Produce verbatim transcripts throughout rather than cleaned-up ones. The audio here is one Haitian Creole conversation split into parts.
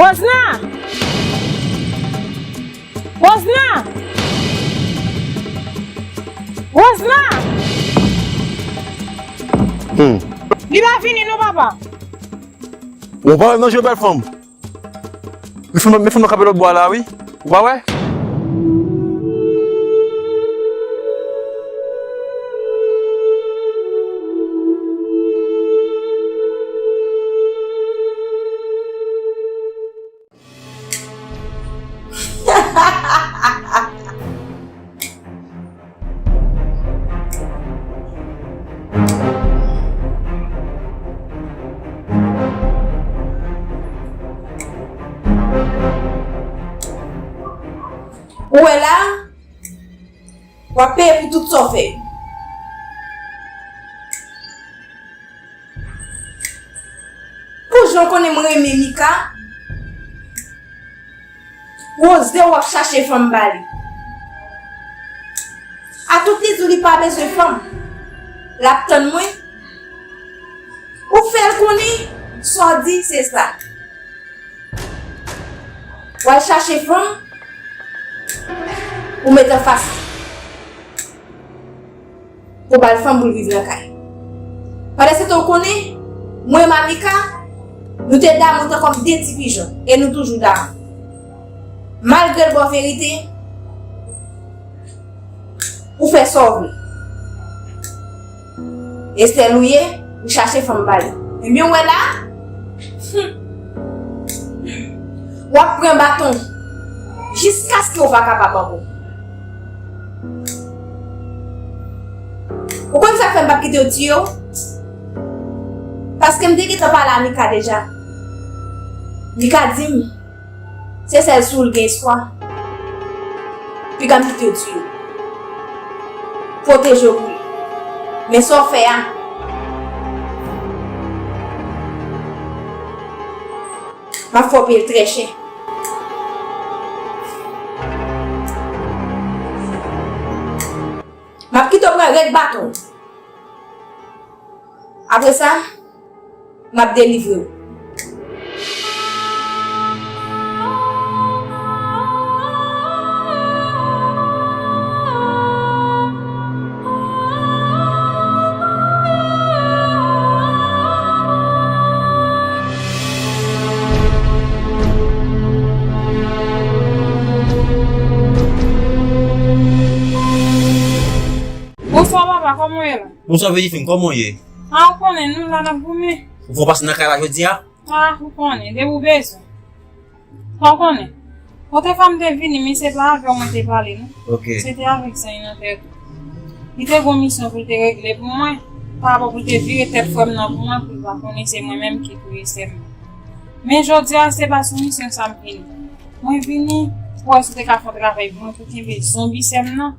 Rosna! Rosna! Rosna! Hmm. Li pa vini non, papa. Ou pa wè nan je bèl fanm. Men fanm, men fanm nan kanpe lòt bò a la, wi. Ou pa wè? Ou wè la, w ap peye pou tout sa w fè yo. Pou jan w konnen m renmen Mika, Rose w ap chache fanm ba li. A tout li di w li pa bezwen fanm. L ap tann mwen. Ou fè l konnen sa w di se sa. W al chache fanm, ou met anfas li. Pou ba l fanm pou l viv nan kay. Pandan se tan w konnen, mwen e Mamika, nou te damou tan kòm de ti pijan, e nou toujou damou. Malgre l ba w verite, ou fè sa w vle. Estèl ou ye, ou chache fanm ba li. Ebyen, w wè la, hmm, w ap pran baton jiskaske w pa kapab ankò. Ou konn sa k fè m p ap kite yo tiye w? Paske m te gentan pale a Mika deja. Mika di m, se sèl sou ou l gen espwa. Piga m kite yo tiye w. Pwoteje w pou li. Men sa w fè a, m ap fè w peye l trè chè. M ap kite w pran rèd baton. Apre sa, m ap delivre w. Bonswa papa, kòman w ye la? Bonswa Vejifin, kòman w ye? A, ou konnen, nou la n ap goumen. Ou fè w pase nan kay la jodi a? A, ou konnen, depi w bezwen. Ou konnen. Kote fanm te vini, men se pa avè w mwen te pale, non. Ok. Se te avèk zanmi nan tèt ou. Li te gon misyon pou l te regle pou mwen, pa rapò pou l te vire tèt frè m nan pou mwen, pou l pa konnen se mwen menm ki touye sè m nan. Men jodi a, se pa sou misyon sa m vini. Mwen vini pou wè si w te ka fè yon travay pou mwen, pou kenbe zonbi sè m nan.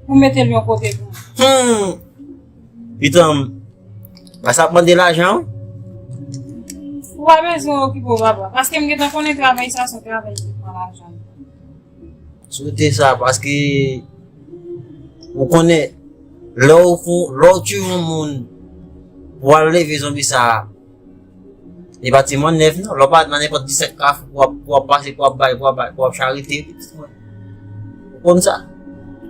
Pou mete l yon kote pou mwen. Hmm. Pitanm, pa sa ap mande lajan, wi. Ou pa bezwen okipe w, papa. Paske m gentan konnen travay sa, se yon travay ki pran lajan. Sou te sa, paske ou konnen, lè w fon, lè w tiye yon moun pou al leve zonbi sa, e pa ti mannèv non, lè w pa nan nenpòt disèt kafou pou w ap, pou w ap pase, pou w ap bay, pou w ap bay, pou w ap charite, pitit mwen. Ou konn sa?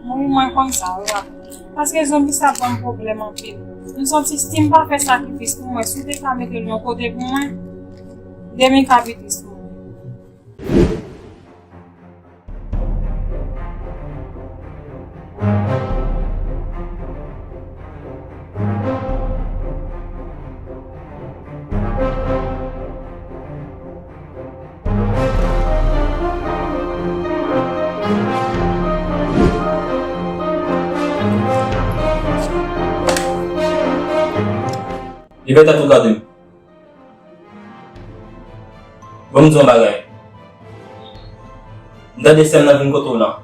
Wi, mwen konn sa, wi, papa. Paske zonbi sa ban m pwoblèm anpil. M santi si m pa fè sakrifis pou mwen, si w te ka mete l yon kote pou mwen, demen ka pi tris pou mwen. Leve tèt ou gade m. Bon, m di yon bagay. M tande sè m nan vin kote w lan.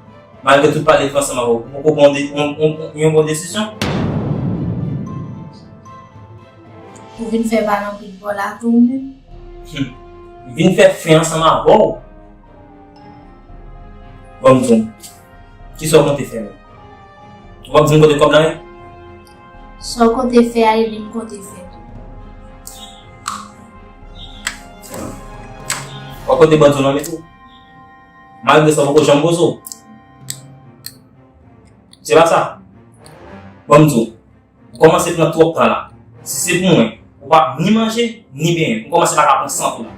Malgre tout pale ki ansanm avè w, ou poko pran yon de-, yon, yon, yon bon desizyon? Ou vin fè pale anpil bò la tou ou menm? Hmm. M vin fè fen ansanm avè w. Bon, m di w. Kisa w konte fè menm? Ou p ap di m kote kòb la ye? Sa w konte fè a, e li m konte fè tou. W ap pote bandi nan men tou. Malgre sa, w poko janm poze w. Se pa sa. Ban m di w, ou kòmanse pran twòp tan la. Si se pou mwen, ou p ap ni manje, ni benyen. Ou kòmanse pa ka pran san tou la.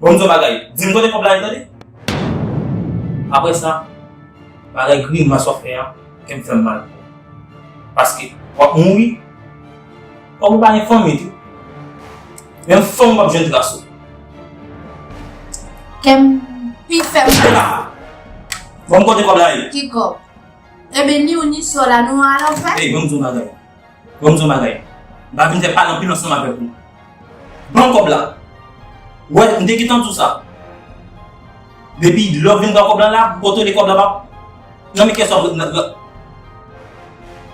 Ban m di w bagay, di m kote kòb la ye, tande? Apre sa, bagay grimas w ap fè a, kè m fè m mal pou ou. Paske w ap mouri, fòk ou pa gen fanmi tou. Menm fanm ou p ap jwenn tras ou. Kè m pi fè m mal. Ban m kote kòb la ye. Ki kòb? Ebyen, ni ou ni sè w la, nou al anfè. Ey, ban m di w bagay. Ban m di w bagay. M pa vin fè pale anpil ansanm avèk ou. Ban m kòb la. Wè, m te gentan di w sa. Depi lè w vin pran kòb la la, m kontwole kòb la pa. Nan men kè sa w nan, nan,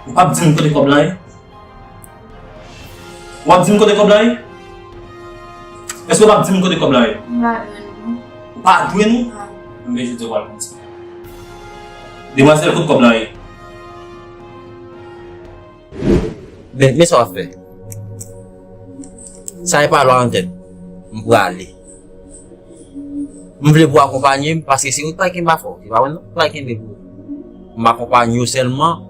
ou p ap di m kote kòb la ye? W ap di m kote kòb la ye? Èske w p ap di m kote kòb la ye? M pa dwe nou. Ou pa dwe nou? Non. Anben, jodi a w pral konn sa. Demwazèl, kote kòb la ye? Men, men sa w ap fè. Sa e pa lwa nan tèt. M prale. M vle pou w akonpanye m, paske se ou ki pral kenbe afè w. Se pa mwen non ki pral kenbe pou ou. M akonpanye w sèlman.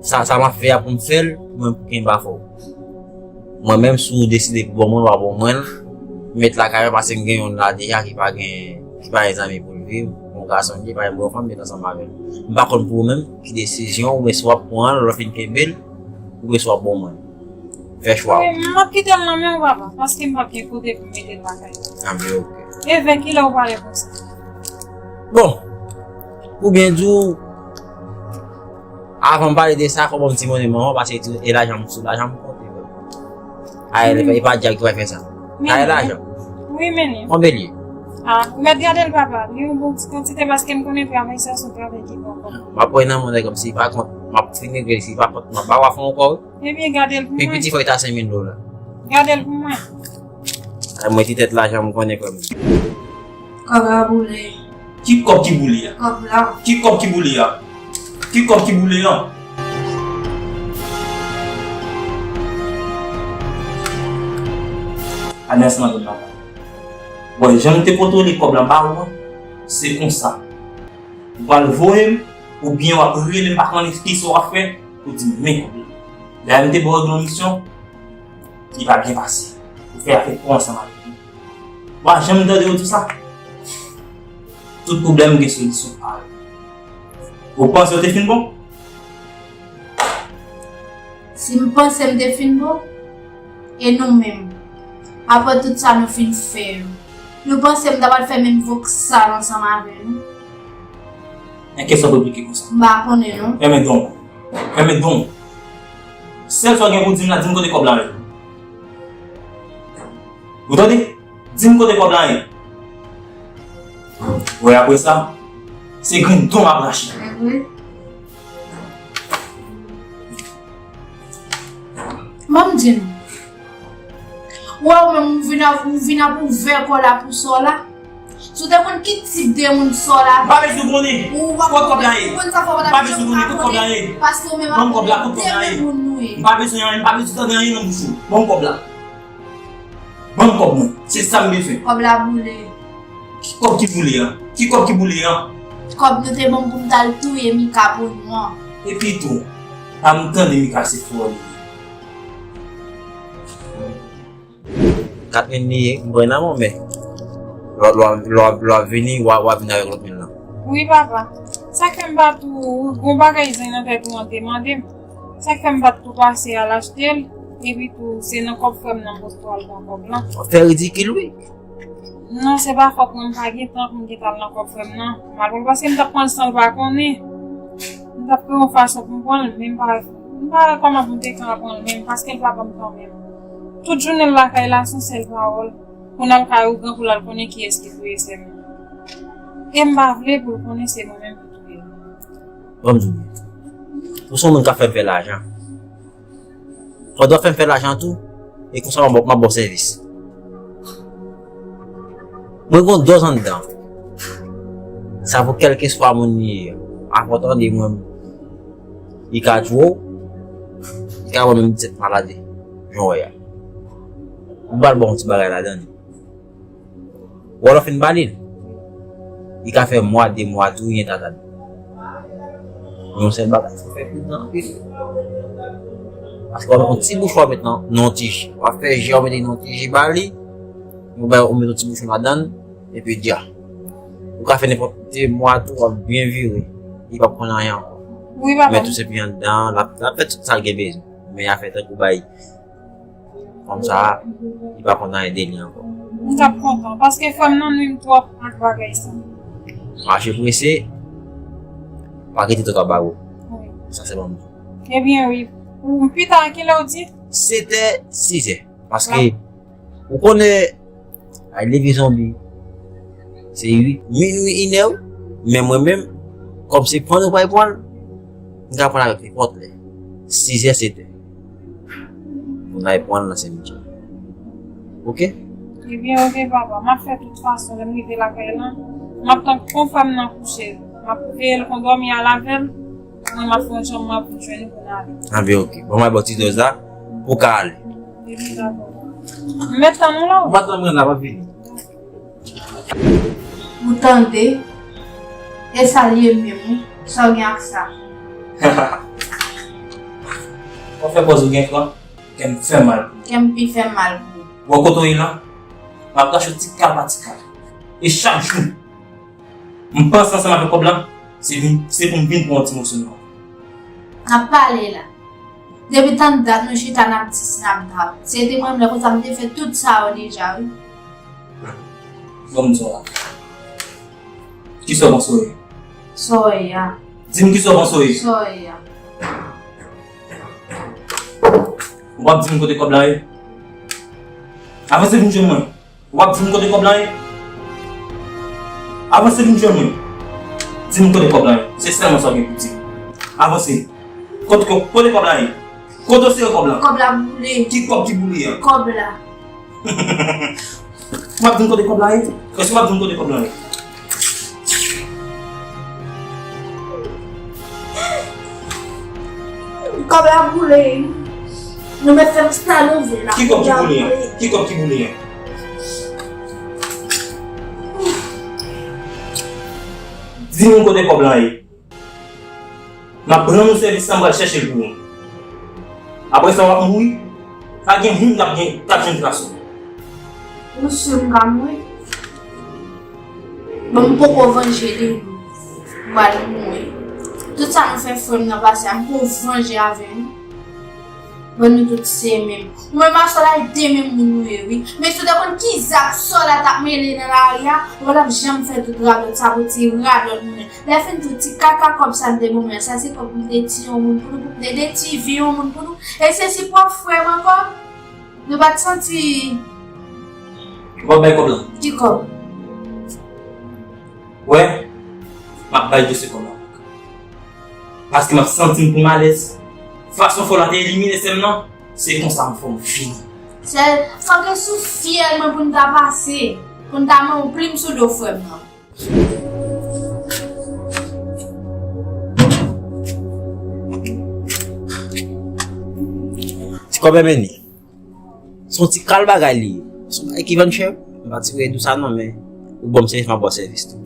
Sa, sa m ap fè a pou m fè l, mwen pou kenbe afè w. Mwen menm, si w deside pou ban mwen l, w a ban mwen l. M met lakay mwen paske m gen youn la deja ki pa gen, ki pa gen zanmi pou l viv. Yon gason li pa gen bon fanm, met ansanm avè l. M pa konn pou ou menm, ki desizyon, oubyen si w ap pran l, lè w fin kenbe l, oubyen si w ap ban mwen l. Fè chwa w. Wi, m ap kite l nan men w, papa, paske m p ap gen kote pou m mete l lakay mwen. Anben, oke. E vè kilè w pale konsa? Bon, pou byen di w, avan m pale de sa, fò ban m ti monnen manman, paske e lajan m sou lajan m konte, vrèman. A, e pa djab ki pral fè sa. Sa e lajan. Wi, men li. Konbyen l ye? A, ou mèt gade l, papa. Li yon bon ti kantite paske m konnen travay sa se yon travay ki bon kòb. M ap pran nan men nèg la, si pa kont, m ap fin regle, si pa kont, m ap ba w afè ankò, wi. Ebyen, gade l pou mwen. Pi piti fò l ta senk mil dola. Gade l pou mwen. Ay, mwen ti tèt lajan m konnen kòb. Kòb la boule. Ki kòb ki boule a? Kòb la. Ki kòb ki boule a? Ki kòb ki boule a? Anès nan zòn nan. Bon, jan m te kontwole kòb la ba ou an, se konsa. Ou pral voye m, oubyen w ap rele m, pa konnen kisa w ap fè, pou di m men kòb la. Dayè m te ba w yon misyon, li pa byen pase. Ou fè afè twò ansanm avèk li. Ou pa janm tande yo di sa? Tout pwoblèm gen solisyon pa yo. Ou panse yo te fin bon? Si m panse m te fin bon, e nou menm? Apre tout sa nou fin fè yo, nou panse m ta pral fè menm voksal ansanm avè nou? Men kèsyon konplike konsa. M pa konnen non. Fèmen don. Fèmen don. Sèl sa w gen pou di m la, di m kote kòb la ye. Ou tande? Di m kote kòb la ye. Wè, apre sa, se grenn don m ap rache. Ban m di nou. Wè, ou menm, ou vin ap, ou vin ap ouvè kò la pou sè w la. Si w te konn ki tip de moun sè w la. M pa bezwen konnen. Ou pa kote kòb la ye. Ou konn sa fè w pa ta bezwen konnen kote kòb la ye. Paske ou menm ak ou menm de menm moun nou ye. M pa bezwen anyen, m pa bezwen tande anyen nan bouch ou. Ban m kòb la. Ban m kòb mwen. Se sa m bezwen. Kòb la boule. Ki kòb ki boule an? Ki kòb ki boule an? Kòb nou te ban m pou m t al touye Mika pou nou an. Epi tou, pa m tande Mika se fò li ye. Kat mil li ye, m pran nan men w, men lè w, lè w, lè w, lè w ap vini, w a, w a vini avèk lòt mil lan. Wi, papa. Sa k fè m pa tou, gon bagay zen nan tèt ou an te mande m. Sa k fè m pa t tou pase al achte l, epi tou, se nan kòb frè m nan poste w al pran kòb lan. Fè ridikil, wi. Non, se pa fòt mwen, m pa gen tan pou m gentan al nan kòb frè m nan. Malgre paske m t ap pran l san l pa konnen. M t ap fè yon fason pou m pran l, men m pa, m pa wè kòman pou m te ka pran l, men paske l pa ban m tan menm. Tout jounen l lakay la, se yon sèl pawòl. Pou n al kay ougan pou l al konnen kiyès ki touye sè m nan. E m pa vle pou l konnen se mwen menm ki touye l. Ban m di w byen. Ou se yon moun k ap fè m fè lajan. Fò w ap fè m fè lajan tou, e konsa m ap, m ap ba w sèvis. Mwen gen yon dòz anndan. Sa pou kèlkeswa moun li ye. Avan w tande mwen, li ka tchwe w, li ka wè menm tèt malad, jan w wè a. M pral ba w yon ti bagay ladan li. Wè lè w fin ba li l, li ka fè mwa, de mwa, tou, li entètane. Yon sèl bagay, fò fè pridan anpil. Paske w ap yon ti bouchon w ap met nan, nan yon ti ji. W ap fè ji a, w mete nan yon ti ji ba li, ou bay, ou met yon ti bouchon ladan l, epi dja. Ou ka fè nenpòt de mwa tou, w ap byen vire. Li p ap konn anyen ankò. Wi, papa. Men tou se pi anndan, l ap, l ap fè tout sa l gen bezwen. Men afè tankou bay kòmsa, li pa konn anyen de li ankò. M t ap kontan, paske frè m nan nwi m twòp ak bagay sa. Mache prese, pa kite tèt w aba ou. Wi. Sa sèlman m di. Ebyen, wi. Ou, pita, kilè w di? Setè, sizè. Paske, ou konnen, ay leve zonbi. Se uit, minwi, inè, wi. Men mwen menm, kòm se pran nou pral pran l, m ka pran l avèk nenpòt lè. Sizè, setè. Pou n al pran l nan simityè. Oke? Ebyen, oke, papa. M ap fè tout fason, lè m rive lakay lan, m ap tann kon frè m nan kouche. M ap veye l kon dòmi al avè l. Mwen, m ap fè yon jan, m ap vin jwenn ou pou n ale. Anben, oke. Bon, m al ba w ti dòz la, pou w ka ale. Ebyen, dakò. M mèt tann ou la, wi. Ou pa tann mwen la, m ap vini. Ou tande? E sa l ye menm, wi. Sa w gen ak sa? W ap fè pòz ou gen kran, kè m fè mal pou ou. Kè m pi fè mal pou ou. Bon, kote w ye la? M ap rache w ti kal pa ti kal. E chak jou, m panse ansanm avèk kòb la, se vin, se pou m vin pran yon ti moso nan. N ap pale la. Depi tann dat nou chita n ap dis n ap dab. Se te mwen menm lè konsa m te fè tout sa yo deja, wi. Bon, m di w la. Kisa w panse w ye? Sa w ye a. Di m kisa w panse w ye? Sa w ye a. Ou p ap di m kote kòb la ye? Avanse vin jwenn mwen. W ap di m kote kòb la ye? Avanse vin jwenn mwen. Di m kote kòb la ye. Se sèlman sa w gen pou di. Avanse. Kote, kote kòb la ye? Kote w sere kòb la? Kòb la boule. Ki kòb ki boule a? Kòb la. W ap di m kote kòb la ye? Èske w ap di m kote kòb la ye? Kòb la boule. Nou mèt fè m stalove la. Ki kòb ki boule an? Ki kòb ki boule an? Di m kote kòb la ye. M ap rann ou sèvis la, m pral chèche l pou ou. Apre sa, w ap mouri. Pa gen moun k ap gen, k ap jwenn tras ou. Ou si m ka mouri? Bon, m poko vanje de nou. M pral mouri. Tout sa nou fè frè m nan pase a, m poko vanje avè nou. Bon, nou tout se menm. Ou menm ak Sòla, de menm moun nou ye, wi. Men si w te konn ki zak Sòla t ap mele nan lari a, ou pa t ap janm fè tout radòt sa pou ti radòt moun. Lè fin tou, ti kaka kòb sa n te ban mwen an, sa se kòb pou m te tiye yon moun pou nou, pou m te detivi yon moun pou nou. E se ti pwòp frè m ankò. Nou pa t santi. Ou p ap bay kòb la? Ki kòb? Wè, m ap bay dosye kòb la. Paske m ap santi m pou m alèz. Fason Fòla te elimine sè m nan, se konsa m fè m fini. Sè, fòk e sou fyèl mwen pou n ta pase, pou n ta men yon plim sou do frè m nan. Ti kòb Emeni. Se yon ti kal bagay li ye. Se yon bagay ki vann chè. M pa ti vle di w sa non, men ou ban m sèvis, m ap ba w sèvis tou.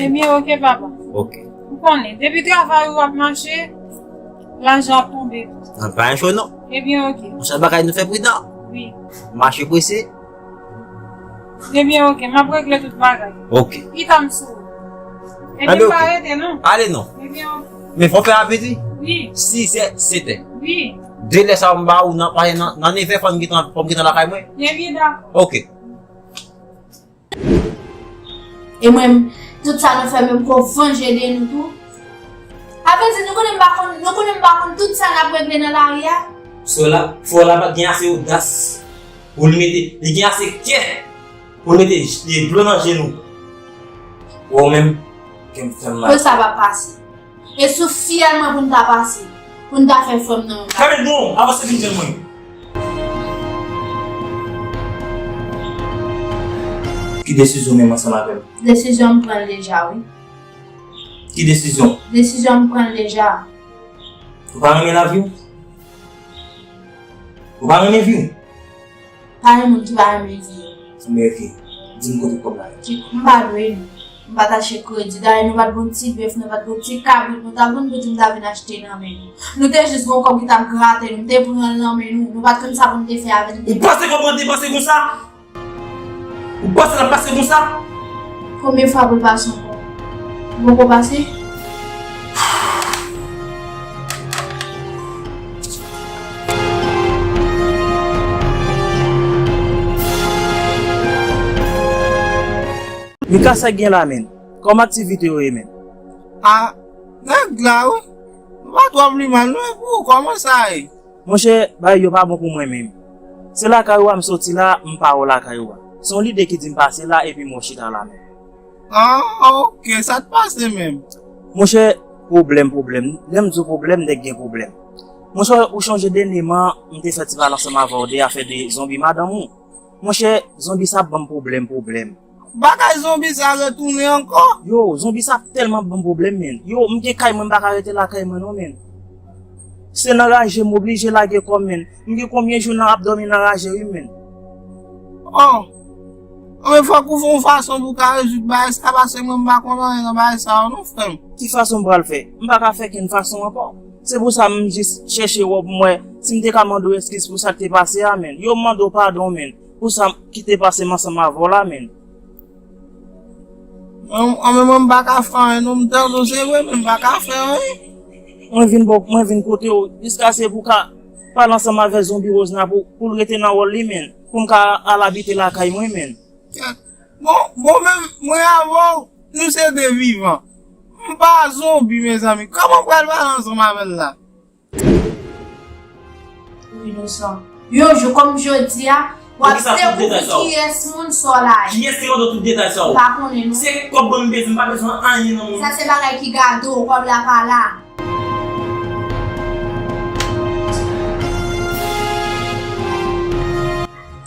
Ebyen, oke, papa. Oke. Ou konnen, depi travay ou ap mache, lajan ap tonbe tou. Nan pa yon cho non. Ebyen, oke. Yon sèl bagay nou fè pridan. Wi. Mache prese. Ebyen, oke, m ap regle tout bagay. Oke. Pita m sou ou. Ebyen, pa rete non. Ale non. Ebyen, oke. Men fò fè apeti. Wi. Sizè, setè. Wi. De lè sa m ba ou nan, nan, nan nevè fò m gentan, fò m gentan lakay mwen. Ebyen, dakò. Oke. E mwen, tout sa nou fè menm ko vanje de nou tou. Sa vle di nou konnen m pa konn, nou konnen m pa konn tout sa n ap regle nan lari a. Fò la, fò la pa t gen ase odas pou l mete, li gen ase kè pou l mete dlo nan je nou. Ou menm, ke m fè m mal. Pou sa pa pase. E sou fyèl mwen pou n ta pase, pou n ta fè frè m nan yon bagay. Fèmen non, avanse vin jwenn mwen. Ki desizyon w menm ansanm avè m? Desizyon m pran l deja, wi. Ki desizyon? Desizyon m pran l deja. Ou pa renmen lavi w? Ou pa renmen vi w? Pa gen moun ki pa renmen vi yo. Mèsi. Di m kote kòb la ye. M pa dwe nou. M pa t achte kredi. Dayè, nou pa t gon ti bèf, nou pa t gon ti kabrit, nou ta vann pou di m ta vin achte nan men nou. Nou te jis gon kòb ki t ap grate nou, m te pran l nan men nou. Nou pa t konn sa pou n te fè avè l. Ou panse kòb lan depanse konsa? Ou panse l ap pase konsa? Konbyen fwa pou l pase ankò? Li poko pase? Mika, sa k gen la, menn? Kòman aktivite yo ye, menn? A, nèg la, wi. M pa twò pli mal, non, e pou ou, kòman sa ye? Monchè, bagay yo pa bon pou mwen menm. Se lakay ou a m soti la, m pa wè w lakay ou a. Se yon lide ki di m pase la, epi m wè w chita la menm. Ah, ok, sa t pase menm? Monchè, pwoblèm, pwoblèm. Lè m di w pwoblèm, nèg gen pwoblèm. Monchè, ou chonje dènyèman, m te fè ti pale ansanm avè w de afè de zonbi madanm ou. Monchè, zonbi sa ap ban m pwoblèm, pwoblèm. Bagay zonbi sa retounen ankò? Yo, zonbi sa ap tèlman ban m pwoblèm, menn. Yo, m gen kay mwen, m pa ka rete lakay mwen non, menn. Se nan raje m oblije lage kò m, menn. M gen konbyen jou nan ap dòmi nan raje, wi, menn. Oh! Anben, fòk ou fè yon fason pou w ka rezoud bagay sa, paske mwen m pa konn anyen nan bagay sa yo non, frè m. Ki fason m pral fè? M pa ka fè kenn fason ankò. Se pou sa m jis chèche wè pou m wè si m te ka mande w eskiz pou sa k te pase a, menn. Yo, m mande w padon, menn. Pou sa ki te pase m ansanm avè w la, menn. Mwen, mwen, mwen, m pa ka fè anyen, non, m tande w, se vre, men m pa ka fè anyen. Mwen vin bò, mwen vin kote w, jiskaske pou ka pale ansanm avè zonbi Rose nan pou, pou l rete nan wòl li, menn. Pou m ka al abite lakay mwen, menn. Bon, bon, men mwen avè w, nou se de vivan. M pa zonbi, mezanmi. Kòman m pral pale ansanm avè l la? Ou inosan. Yon jou kòm jodi a, w ap dekouvri kiyès moun sa w la ye. Kiyès ki mande w tout detay sa yo? M pa konnen non. Se kòb mwen m bezwen, m pa bezwen anyen nan mond. Sa se bagay ki gade w, kòb la pa la.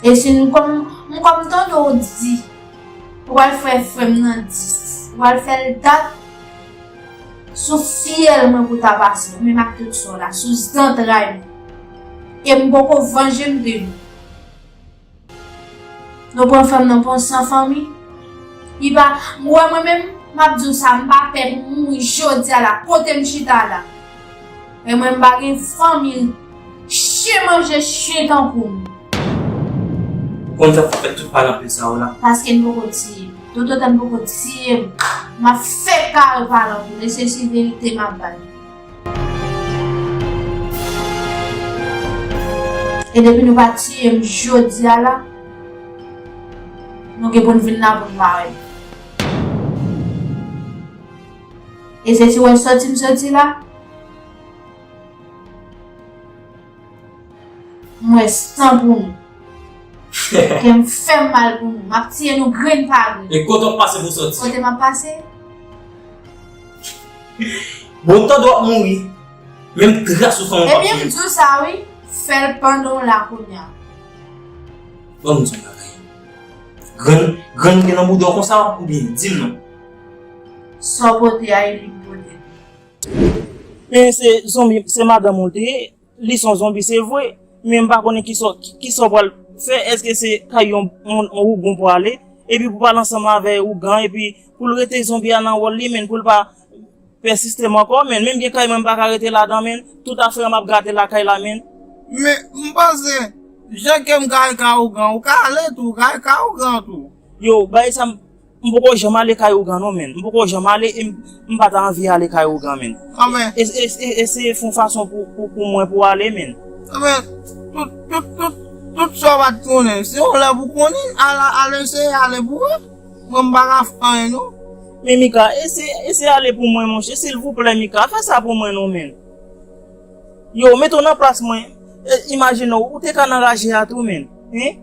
E si m kòm, m kòm tande w di, ou pral fè frè m nan dis, ou pral fè l dat, sou fyèl mwen pou ta pase, menm ak tout sa w la, sou zantray mwen. E m poko vanje m de nou. Nou pran frè m nan pou yon san fanmi. Li pa, ou wè mwen menm, m ap di w sa, m pa pè pou m mouri jodi a la, kote m chita la. E mwen m pa gen fanmi, chen manje chen tankou m. Ou konn sa pou fè tout pale anpil sa yo la? Paske n poko tiye m. Toutotan n poko tiye m, m ap fè kare pale anpil. E se si verite m ap bay. E depi nou pa tiye m jodi a la, nou gen pou n vin la pou n pa wè m. E se si w wè sòti m sòti la, m wè san pou nou. Kè m fè m mal pou nou. M ap tiye nou grenn pa grenn. E kote w ap pase pou sòti? Kote m ap pase? Bon, tande w ap mouri. Menm tras ou fè m, w ap tiye m. Ebyen, m di w sa wi. Fè l pandan w la kounye a. Ban m di w yon bagay. Grenn, grenn gen nan bouda w konsa, oubyen di m non. Sa w pote a, e li m pote. Men se zonbi, se madanm ou l te ye. Li se yon zonbi, se vre. Men m pa konnen kisa, kisa w pral fè. Èske se kay yon, yon, yon ougan w pral ale? Epi pou pale ansanm avè ougan an, epi pou l rete zonbi a nan wòl li, menn, pou l pa pèsiste m ankò, menn. Menm gen kay mwen, m pa ka rete ladan, menn. Tout afè m ap gate lakay la, menn. Men, m panse, jan ke m ka al ka ougan, ou ka ale tou, ou ka al ka ougan tou. Yo, bagay sa, m, m poko janm ale kay ougan non, menn. M poko janm ale, e m, m pa ta anvi ale kay ougan, menn. Anben. E, e, e, eseye fè yon fason pou, pou, pou mwen pou ale, menn. Anben, tout, tout, tout, tout sa w pa t konnen. Se yon lè pou konnen, al, al eseye ale pou wè. Mwen m pa ka fè anyen non. Men Mika, eseye, eseye ale pou mwen, monchè, silvouplè, Mika, fè sa pou mwen non, menn. Yo, mete w nan plas mwen. E, imajine w, ou te ka nan raje a tou, menn. Hein?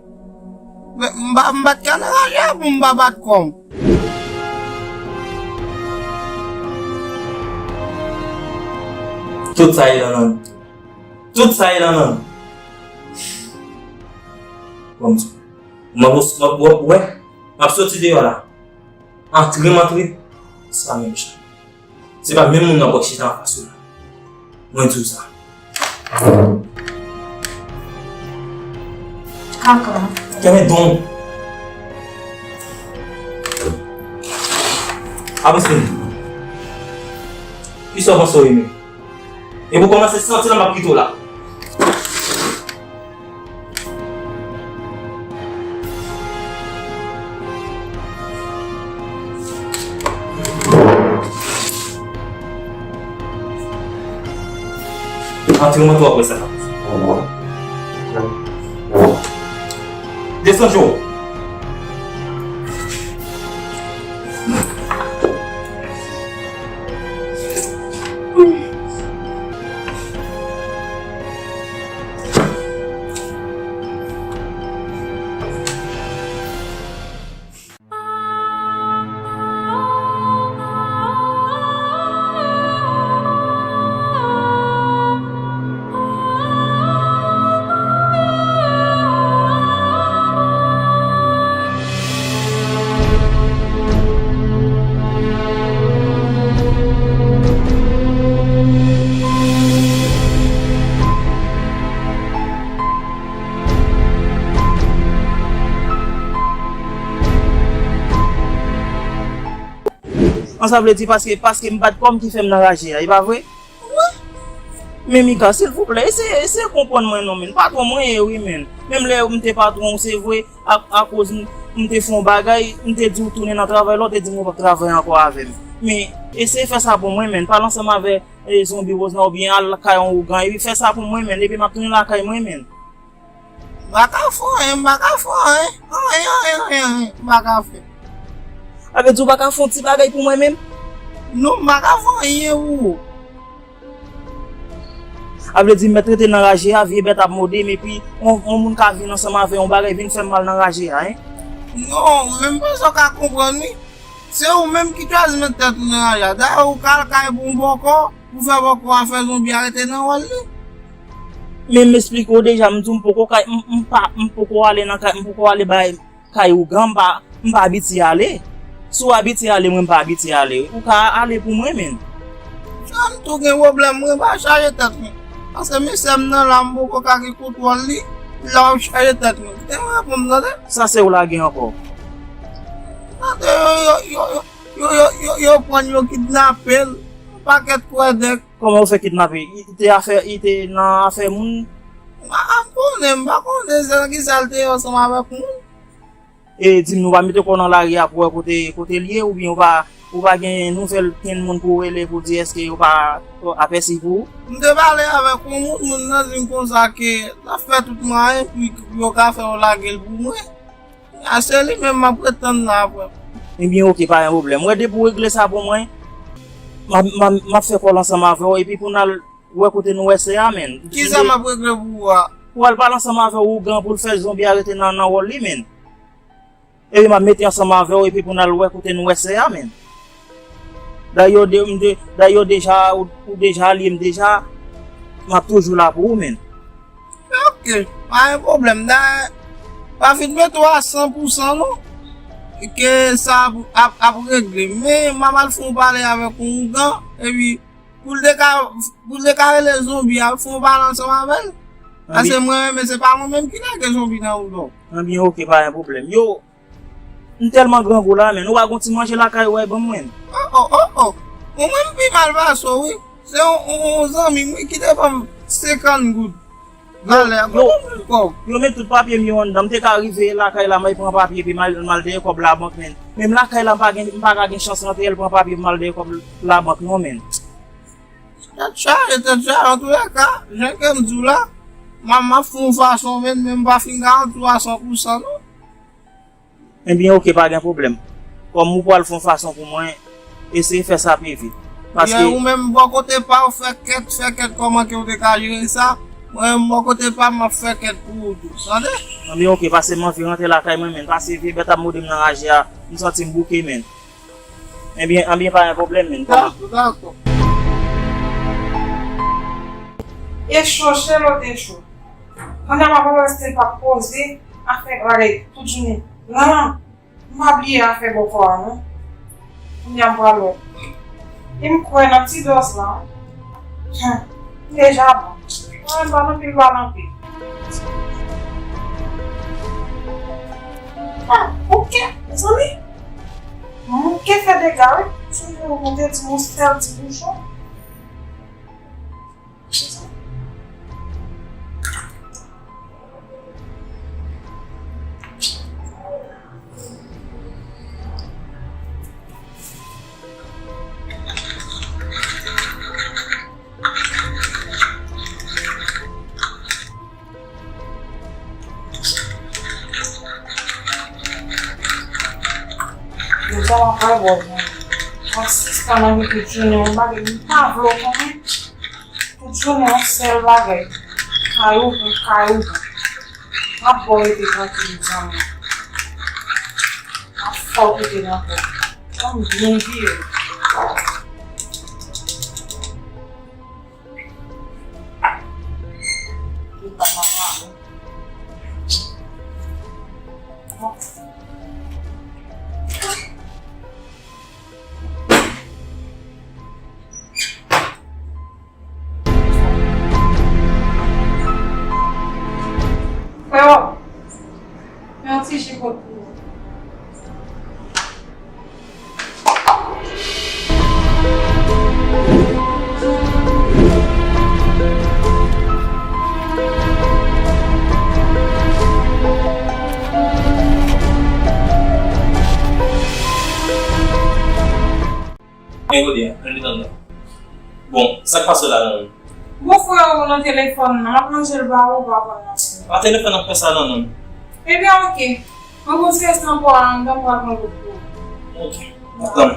Men, m pa, m pa t ka nan raje a pou m pa bat kò m. Tout sa ye nan nan. Tout sa ye nan nan. Bon, m, m, m, wè, m ap soti deyò la. Antre m antre, se pa menm jan. Se pa menm moun nan w ap chita anfas ou la. Mwen di w sa. Kaka. Kenbe don. Avanse vini. Kisa w panse w ye menm? E pou kòmanse santi l, m ap kite w la. Antre, w antre apre sa. Desann, Joe. An, sa vle di paske, paske m bat kò m ki fè m nan raje a, e pa vre? Wi. Men Mika, silvouplè, eseye, eseye konprann mwen non, men. Patwon mwen ye, wi, men. Menm lè m te patwon w, se vre, a, akoz m, m te fè yon bagay, m te di w tounen nan travay la, w te di m ou p ap travay ankò avè m. Men, eseye fè sa pou mwen, men. Pale ansanm avè, e, zonbi Rose la, oubyen al kay yon ougan, epi fè sa pou mwen, men. Epi m ap tounen lakay mwen, men. M pa ka fè anyen, m pa ka fè anyen. Anyen, anyen, anyen, anyen, m pa ka fè. Sa vle di w pa ka fè yon ti bagay pou mwen menm? Non, m pa ka fè anyen pou ou. Sa vle di m mèt rete nan raje a, vye bèt ap mòde m, epi yon, yon moun ka vin ansanm avè yon bagay, vin fè m mal nan raje a, en? Non, men m panse w ka konprann, wi. Se ou menm ki chwazi met tèt ou nan raje a. Dayè, ou ka al kay pou yon bòkò, pou fè bòkò a fè zonbi a rete nan wòl li. Men m esplike w deja, m di w m poko kay, m, m pa, m poko ale nan kay, m poko ale bay kay ougan, m pa, m pa abitye ale. Si w abitye ale, mwen m pa abitye ale. Ou ka ale pou mwen, men. Sa m tou gen pwoblèm, mwen pa chaje tèt mwen. Paske mesye m nan la, m poko ka gen kontwòl li. Lè w ap chaje tèt mwen. Kite mwen reponn, tande? Sa se ou lage ankò. Tande, yo, yo, yo, yo, yo, yo, yo, yo pran l, yo kidnape l. Yon pakèt kwèdèk. Kòman yo fè kidnape? Li te afè, li te nan afè moun? M pa, m pa konnen, m pa konnen se nan kisa l te ye ansanm avèk moun. E di m, nou pa mete kò w nan lari a pou wè kote, kote l ye, oubyen ou pa, ou pa gen nouvèl kenn moun pou w rele pou di èske yo pa apèsi pou ou? M te pale avèk yon moun, moun nan di m konsa ke l ap fè tout mwayen pou yo ka fè yo lage l pou mwen. A se li menm m ap ret tann la apre. Ebyen, oke, pa gen pwoblèm. Wè, depi w regle sa pou mwen, m ap, m ap, m ap fè kòl ansanm avè w, epi pou n al wè kote nou wè sè a, men. Kisa m ap regle pou ou a? Pou al pale ansanm avè ougan pou l fè zonbi a rete nan, nan wòl li, men. Epi m ap mete ansanm avè w, epi pou n al wè kote nou wè sè a, men. Dayè, de, m de, dayè, deja, ou, ou deja alye m deja, m ap toujou la pou ou, men. Ok, pa gen pwoblèm. Dayè, pa fin mete w a san pou san non. Ke sa ap, ap, ap regle. Men m ap al fè yon pale avèk yon ougan, epi pou l te ka, pou l te ka rele zonbi a, fè yon pale ansanm avè l. Paske mwen menm, se pa mwen menm ki lage zonbi nan ougan. Anbyen, oke, pa gen pwoblèm. Yo, M tèlman grangou la, men. Ou pa gon ti manje lakay ou wè ban mwen? Oh, oh, oh, oh. Bon, mwen, m pi mal pase w, wi. Se yon, yon, yon zanmi m, wi, ki te ban m senkant goud. Yo, talè a, yo, bon, bon, kòb. Yo met tout papye m yo anndan. M te ka rive lakay la, m al pran papye, epi m al, m al dèyè kòb labank, men. Menm lakay la, m pa gen, m pa ka gen chans rantre al pran papye pou m al dèyè kòb labank, non, men. Tèt chaje, tèt chaje. Antoulèka, jan ke m di w la, m, m ap fè yon fason, men, men m pa fin garanti w a san pou san, non. Ebyen, oke, pa gen pwoblèm. Kòm ou pral fè yon fason pou mwen, eseye fè sa pi vit. Paske ou menm, bò kote pa w, fè kèt, fè kèt kòman ke w te ka jere sa. Mwen menm, bò kote pa m, m ap fè kèt pou ou tou. Tande? Ebyen, oke, paske m anvi rantre lakay mwen, men. Paske vye bèt ap mòde m nan raje a, m santi m bouke, men. Ebyen, ebyen, pa gen pwoblèm, men. Dakò, dakò. E cho, Chelo te cho. Pandan m ap wè Weston p ap poze, afè bagay tout jounen. Lan, m pa bliye afè bòkò a, non. Kounye a m pral wè. E m kwè nan ti dòz la, wi. Hum, m deja bon. Mwen m pa nan pil, pa nan pil. Ah, ok, mezanmi. Moun ke fè dega, wi. Si Ou konte di m yon sèl ti bouchon. Yo tèlman fè bò, asistan nan gen tout jounen yon bagay, m pa vle w konnen. Tout jounen yon sèl bagay. Kay ou pou kay ou pou. M ap ba w rete trankil, zanmi. M ap fè w kite nan kò. Kòm byen vire. Freo, men yon ti ji pot pou ou. Men kote a, ann detann nou. Bon, sa k pase w la, non? Bon, freo, nan telefòn nan, m ap ranje l ba ou, ou pa konn non. Pa telefòn ap fè sa, non, non. Ebyen, oke. Mwen konn se restan pou a, m pral pran lòt pou ou. Oke. Atann.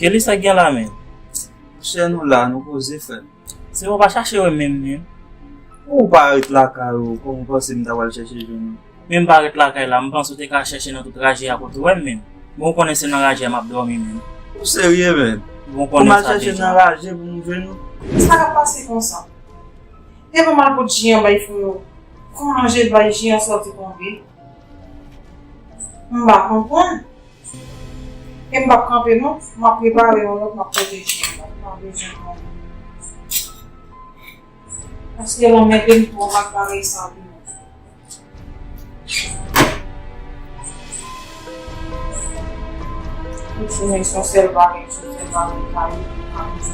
Kelly, sa k gen la, men? Monchè, nou la, nou poze, frè m. Se ou pa chache wè m menm, men. Ou pa ret lakay ou, kòman w panse m ta pral chèche jwenn ou? Men m pa ret lakay la, m panse w te ka chèche nan tout raje a kote w wè m, men. Bon, ou konnen se nan raje a m ap dòmi, men. Ou serye, men? Bon, ou konnen sa deja. Pou m al chèche nan raje pou m jwenn ou? Sa k ap pase konsa? Epa m al pot ji an bay freo. Kòman je bay ji an sòti tonbe? M pa konprann. E m p ap kanpe non, m ap prepare yon lòt, m ap pote ji an, m pa bezwen pran. Paske l anmède m twòp ak bagay sa vini. Tout jounen se yon sèl bagay, se yon sèl bagay, kay ou, kay ou.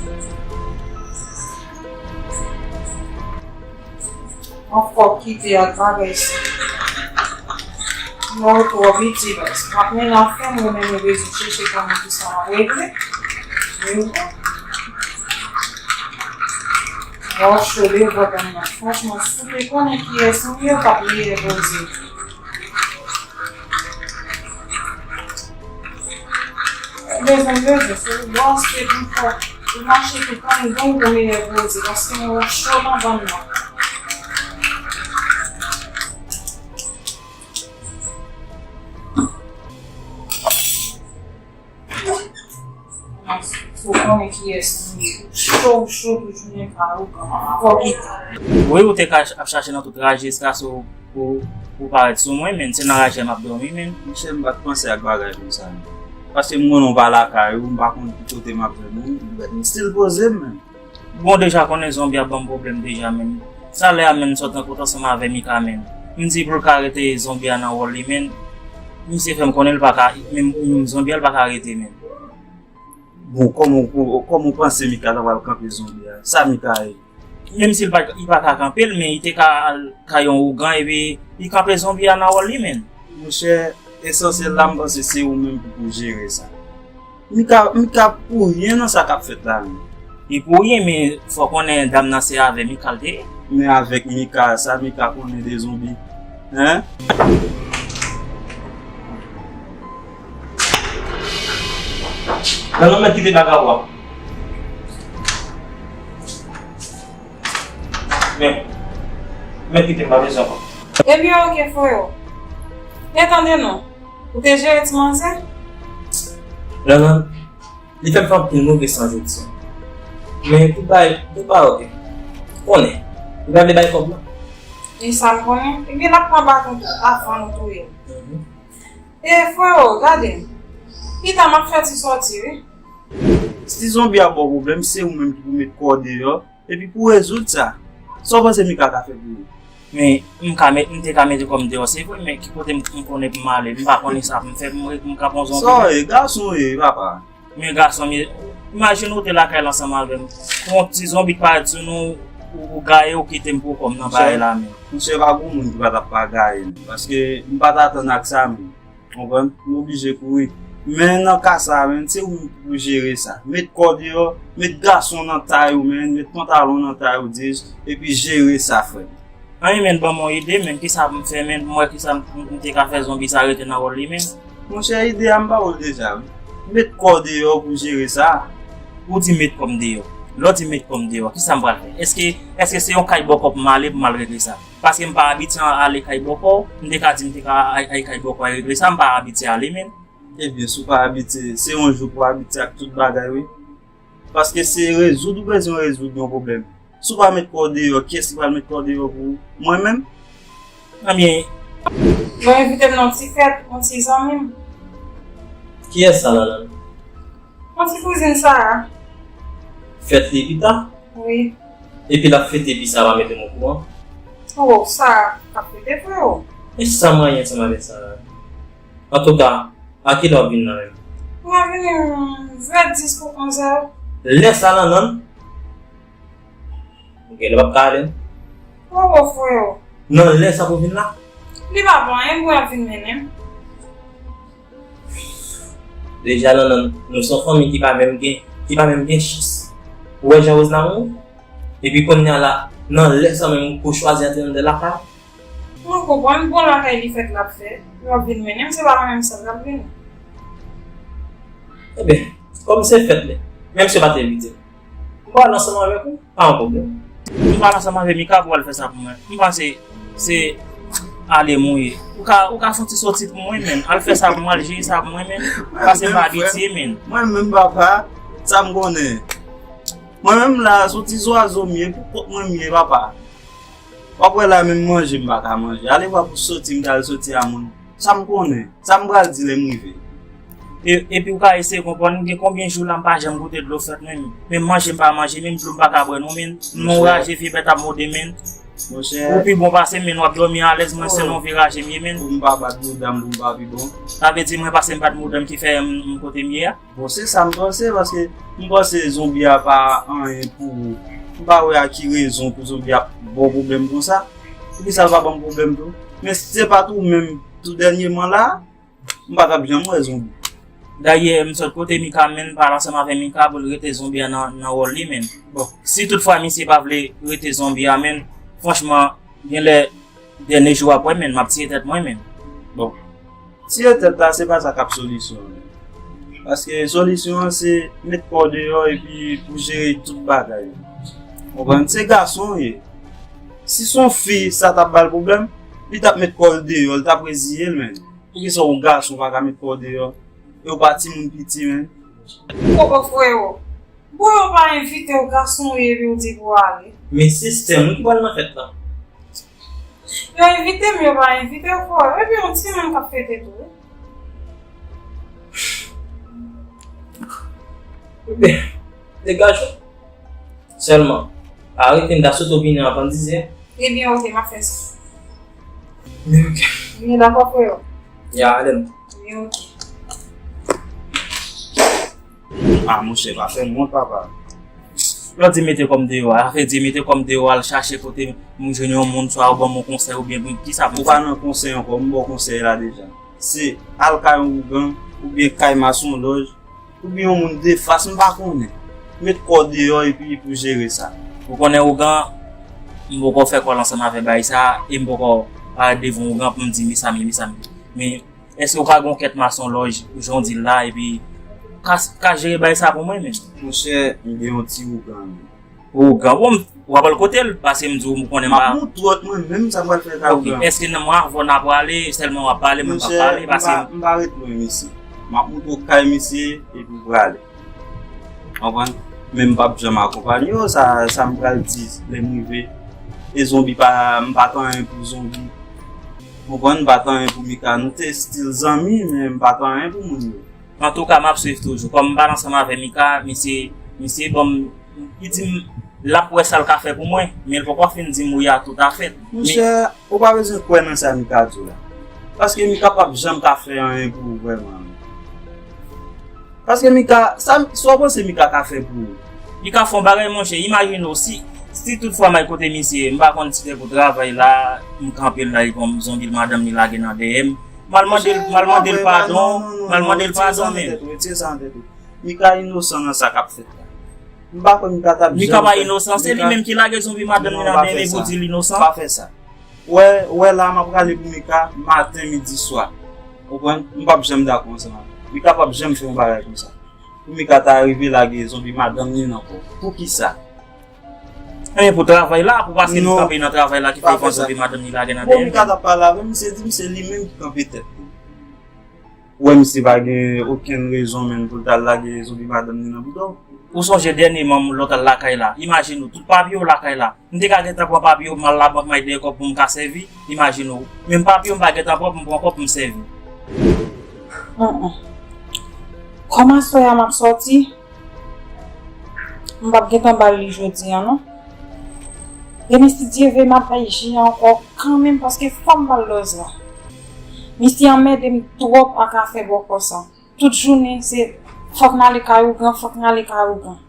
Mwen fòk kite ak bagay sa. Mwen twò piti, baz. M ap mennen afè m, mwen menm mwen bezwen chèche kòman tout sa ap regle. Men bon. Mwen cho devan dam nan. Franchman, si w te konnen kiyès m ye, w t ap meyè poze. Bezwen, bezwen, se ou bòs, se ou fò. Ou mache tou pandan ou meyè poze, paske mwen cho nan bann nan. Si w konnen kiyès m ye, ou cho, ou cho, tout jounen pa ou, fò kite. Wi, ou te ka ap chache nan tout raje, jiskaske ou Ou, ou parèt sou mwen, men se nan raje m ap dòmi, men. Monchè, m pa t panse ak bagay konsa, men. Paske m konnen w pa lakay ou, m pa konn ki kote m ap jwenn ou, m still poze m, men. Bon, deja konnen zonbi ap ban m pwoblèm deja, men. Sa lè a, men, m sot rankontre ansanm avè Mika, men. M di pou l ka rete zonbi a nan wòl li, men. Misye fè m konnen l pa ka, men, men zonbi a l pa ka rete, men. Bon, kòman w, kòman w panse Mika ta pral kanpe zonbi a? Sa Mika ye? Menm si l pa, li pa ka kanpe l, men li te ka al kay yon ougan epi li kanpe zonbi a nan wòl li menm. Monchè, esansyèl la, m panse se ou menm ki pou jere sa. Mika, Mika pou ryen nan sa k ap fèt la menm. Li pou ryen, men fò w konnen dam nan se avè Mika l te ye. Men avèk Mika, sa Mika konnen de zonbi? Hein? Non, non, mèt kite m ak ou a. Men, mèt kite m, m pa bezwen ankò. Ebyen, oke, freo. Men tande non, ou te jere ti manzè? Non, non. Li fè m fè anpil move san jodi a. Men tout bagay, tout bagay oke. Ou konnen, li pa vle bay kòb la. E sa m konnen. Ebyen, l ap pran baton tou avan nou touye l. Mhm. E freo, gade. Pita m ap fè ti sòti, wi. Si zonbi a ba w pwoblèm, se ou menm ki pou met kò w deyò. Epi pou rezoud sa, sa w panse Mika ka fè pou ou? Men, m ka met, m te ka mete kò m deyò, se vre, men ki kote m, m konnen pou m ale? M pa konnen sa pou m fè, m, m ka pran zon. Sa w ye, gason w ye, papa. Men gason m ye, imajine w te lakay la ansanm avè m. Pou yon ti zonbi k parèt sou nou, ou, ou gaye, ou kite m pou kò m nan bagay la, men. Monchè, pa gen moun ki pa t ap pa gaye m. Paske m pa t atann ak sa, men. Konprann? M oblije kouri. Men nan ka sa a, men, se ou menm ki pou jere sa. Met kò w deyò, met gason nan tay ou, men, met pantalon nan tay ou, Dej, epi jere sa, frè m. Anyen, men, ban m yon ide, men, kisa pou m fè, men, pou m wè kisa m, m, m te ka fè zonbi sa rete nan wòl li, men. Monchè, ide a m ba ou l deja, wi. Met kò w deyò pou jere sa. Ou di met kò m deyò. Lè w di met kò m deyò, kisa m pral fè? Èske, èske se yon kay bòkò pou m ale pou m al regle sa? Paske m pa abitye ale kay bòkò, m te ka di m te ka ay, ay kay bòkò al regle sa, m pa abitye ale, men. Ebyen, si w pa abitye, se yon jou pou w abitye ak tout bagay, wi. Paske se rezoud ou bezwen rezoud yon pwoblèm. Si w pa met kò w deyò, kiyès ki pral met kò w deyò pou ou? Mwen menm? Ebyen. Yo envite m nan yon ti fèt, yon ti zanmi m. Kiyès sa, Lanlann? Yon ti kouzin Sara. Fèt li pita? Wi. Epi l ap fete epi sa pa mete m okouran? Oh, Sara k ap fete, freo. E sa m rayi ansanm avèk Sara? Antouka, a kilè w ap vin la menm? Mwen vini vè dis pou onzè. Lè sa, Lanlann? Ou genlè p ap ka ale, non? Pwopo, freo. Nan lè sa pou vin la? Li pa pou anyen, mwen ap vin mennen m. Deja, Lanlann, nou se yon fanmi ki pa menm gen, ki pa menm gen chans. Ou wè jan Roselyn mouri? Epi kounye a la, nan lè sa menm, ou chwazi antre anndan lakay ou? Mwen konprann, bon, lakay li fèt l ap fè. Yo ap vin mennen m, se pa mwen menm sèl k ap vini. Ebyen, kòm se fèt li, menm si yo pa t envite m, m pral ansanm avèk ou, pa yon pwoblèm. M pral ansanm avèk Mika pou al fè sa pou mwen. M panse se ale m ou ye. Ou ka, ou ka fè yon ti soti pou mwen, men. Al fè sa pou mwen, al jere sa pou mwen, men. Paske m pa abitye, men. Mwen menm, papa, sa m konnen. Mwen menm la, se yon ti zwazo m ye, pou kont mwen m ye, papa. W ap wè la, menm manje m pa ka manje. Ale wè pou soti m t al soti a moun. Sa m konnen, sa m pral di lè m rive. E, epi w ka eseye konprann, gen konbyen jou la m pa janm goute dlo fèt, men, men manje m pa manje, menm dlo m pa ka bwè non, men. M anraje, vye bèt ap mòde, men. Monchè. Ou pi bon pase m, men w ap dòmi alèz, mwen se yon vye raje m ye, men. Pou m pa bat mouda m, pou m pa pi bon. Sa vle di mwen pase m bat mouda m ki fè m, m kote m ye a? Bon, se sa m panse, paske m panse zonbi a pa anyen pou ou. M pa wè a ki rezon pou zonbi a ba w pwoblèm konsa. Poukisa l pa ban m pwoblèm tou? Men si se pa t ou menm, tou dènyèman la, m pa t ap janm wè zonbi. Dayè, m sot kote Mika, men m pale ansanm avè Mika pou l rete zonbi a nan, nan wòl li, men. Bon, si toutfwa misye pa vle rete zonbi a, men, franchman, genlè, dènye jou w ap wè, men, m ap tiye tèt mwen, men. Bon. Tiye tèt la, se pa sa k ap solisyon an. Paske solisyon an, se met kò w deyò epi pou jere tout bagay. Konprann? Se gason w ye. Si se yon fi, sa t ap ba l pwoblèm, li t ap met kò l deyò, li t ap reziye l, men. Poukisa yon gason pa ka met kò w deyò? E w pa timoun piti, men. Pwopo, freo. Bon, yo pa envite w, gason w ye, epi w di pou w ale. Men sistèm wi ki pral nan fèt la. Yo envite m, yo pa envite w, freo. Epi yon timoun k ap fete tou. Ebyen, degaje w. Sèlman, arete m ta sot ou vini anvan dizè. Ebyen, oke, m ap fè sa. Men oke. Men dakò, freo. Ya, ale m. Men oke. Ah, monchè, pa fè m wont, papa. Lè w di mete kò m deyò a, sa vle di mete kò m deyò, al chache kote m jwenn yon moun, swa ou ban m yon konsèy, oubyen pou m, kisa pou m fè? Ou pa nan konsèy ankò, m ba w konsèy la deja. Se al kay yon ougan, oubyen kay masonlòj, oubyen yon moun de fas, m pa konnen. Met kò w deyò epi pou jere sa. Ou konnen ougan, m poko fè kòl ansanm avè bagay sa, e m poko parèt devan ougan pou m di, mesami, mesami. Men, èske ou ka gen yon kèt masonlòj, jan w di l la, epi ka, ka jere bagay sa pou mwen, men? Monchè, m gen yon ti ougan, men. Ougan, bon, w ap al kote l, paske m di w, m konnen m pa. M ap montre w mwen menm sa m pral fè ak ougan. Èske nan mwen avè w n a prale, sèlman w ap pale, mwen m p ap pale, paske. Monchè, m pa, m pa ret lwen misye. M ap montre w kay misye, epi w prale. Konprann? Men m p ap janm akonpanye w, sa, sa m pral di, lè m rive. E zonbi pa, m pa t anyen pou zonbi. Konprann, m pa t anyen pou Mika. Nou te stil zanmi, men m pa t anyen pou moun yo. Antouka, m ap swiv toujou. Kòm m pale ansanm avè Mika, misye, misye ban m, li di m, L ap wè sa l ka fè pou mwen, men l poko fin di m wi a toutafèt. Monchè, ou pa bezwen kwè nan sa Mika di w la. Paske Mika p ap janm ka fè anyen pou ou vrèman. Paske Mika, sa, sa w panse Mika ka fè pou ou? Li ka fè yon bagay, monchè. Imajine w, si, si toutfwa m al kote misye, m pa konn si se pou travay la, m kanpe l la, li pran zonbi l madanm li lage nan dèyè m. M al mande l, m al mande l padon, m al mande l padon, men. Retire sa nan tèt ou, retire sa nan tèt ou. Mika inosan nan sa k ap fèt la. M pa kwè Mika t ap janm fè. Mika pa inosan, se li menm ki lage zonbi madanm li nan dèyè m epi w di l inosan. Pa fè sa. Wè, wè la, m ap rale pou Mika, maten, midi, swa. Ou konprann? M p ap janm dakò ansanm avè w. Mika p ap janm fè yon bagay konsa. Pou Mika ta rive lage zonbi madanm li nan kò. Poukisa? Ebyen, pou travay la, pou paske li kanpe nan travay la ki fè l pran zonbi madanm li lage nan dèyè l. Bon, Mika t ap pale avè m, misye di m se li menm ki kanpe tèt li. Ou wè misye pa gen okenn rezon menm pou l ta al lage zonbi madanm li nan bouda w. Ou sonje dènyèman lè w t al lakay la, imajine w, tout papye w lakay la. M te ka gentan pran papye yo, m al labank, m al dèyè kòb pou m ka sèvi, imajine w. Menm papye yo, m pa gentan pran pou m pran kòb pou m sèvi. Hum, hum. Kòm aswè a m ap sòti, m p ap gentan ba l li jodi a, non. Demen, si Dye vle, m ap bay ji a ankò kanmenm, paske fò m ba l dòz la. Misye anmède m twòp ak afè bòkò sa. Tout jounen, se fòk n ale kay ougan, fòk n ale kay ougan.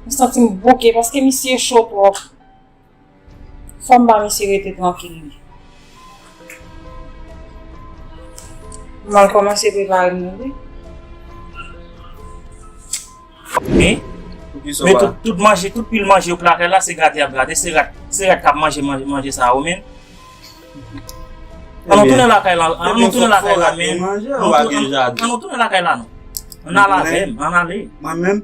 M santi m bouke paske misye cho twòp. Fò m ba misye rete trankil li. M al kòmanse prepare m nan wi. Men, men tout, tout manje, tout pil manje yo k lakay la, se grate y ap grate, se rat, se rat k ap manje, manje, manje sa yo, men. Ann nou tounen lakay la, ann nou tounen lakay la, men. Ann nou tounen lakay la, non. Ann ale avè m, ann ale. Mwen menm,